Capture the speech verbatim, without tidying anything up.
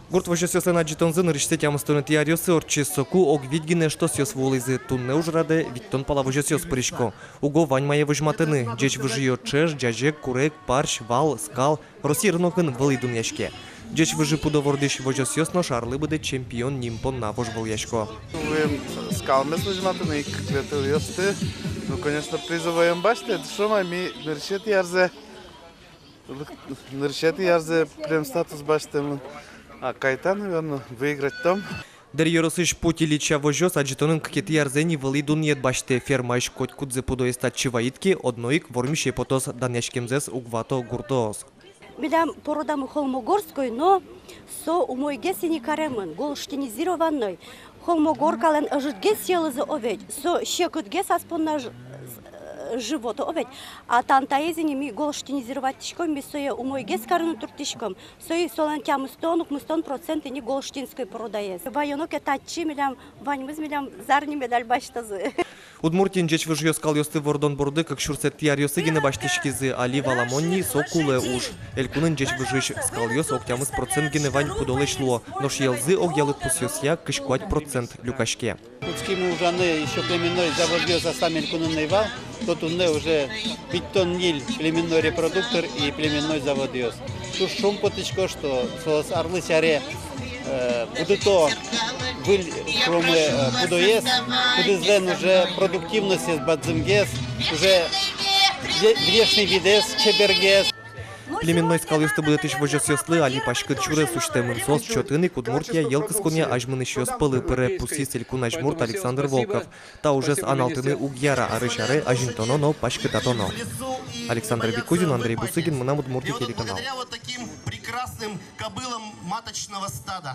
Гурт возёсъёслэн адӟытонзы нырысьсэ тямыстонэтӥ аръёсы ортчиз. Соку ог вить гинэ эштосъёс вуылӥзы. Туннэ ужрадэ витьтон пала возёсъёс пырисько. Уго вань мае возьматыны: ӟеч выжыё ӵеш, ӟазег, курег, парсь, вал, скал Россиысь рынокын вылӥ дунъяське. Ӟеч выжы пудо вордӥсь возёсъёс но арлы быдэ чемпион ним понна вожвылъясько. Вуим скалмес возьматыны, ик кыкле тылъёсты. Ну, конечно, призовоен басьтэ, шуом ай, ми нырысетӥ арзэ, нырысетӥ арзэ прем статус басьтэмын. А кайта, наверно, выиграть том. Дэри ёросысь «Путь Ильича» возёс адӟытонын кыкетӥ арзэ ини вылӥ дунъет басьтэ. Фермаысь котькудзэ пудоез татчы вайид ке, одно ик вормисе потоз, данъяськемзэс уг вато гуртоос. Милям породамы холмогорской, но со умойгес ини каремын, голштинизированной. Холмогоркалэн ӧжытгес йӧлзы, о ведь, со секытгес, ас понна ж-, э, живот, о ведь. А тани таиз ини ми голштинизироватьтӥськом, ми сое умойгес карыны турттӥськом. Со и солэн тямыстон, укмыстон процент ини голштинской породаез. Ваёно ке, татчы милям ваньмыз милям зарни медаль басьтозы. Удмуртиын ӟеч выжыё скалъёсты вордон борды кык сюрсэтӥ аръёсы гинэ басьтӥськизы. Али валамон ни, со кулэ уж. Элькунын ӟеч выжыысь скалъёс ог тямыс процент гинэ вань пудолэсь луо. Нош йӧлзы огъя лыдпусъёсъя кызь куать процент люкаське. Кутскимы ужаны ещё племенной заводъёс аслам элькунын ӧй вал, то туннэ уже витьтон ньыль племенной репродуктор и племенной заводъёс. Туж шумпотӥсько, что соос арлысь аре, э, будыто выль, шуом, э, пудоез, кудӥзлэн уже продуктивностез бадӟымгес, уже вне-, внешний видэз чебергес. Племенной скалъёсты будэтӥсь возёсъёслы али паськыт сюрес усьтэмын. Соос чотын ик Удмуртия йӧл кысконъя азьмынӥсьёс пӧлы пыре, пусйиз элькун азьмурт Александр Волков. Та ужез аналтыны уг яра, арысь аре азинтоно но паськытатоно. Александр Бекузин, Андрей Бусыгин, «Мынам Удмуртие» телеканал. Благодаря вот таким прекрасным кобылам маточного стада.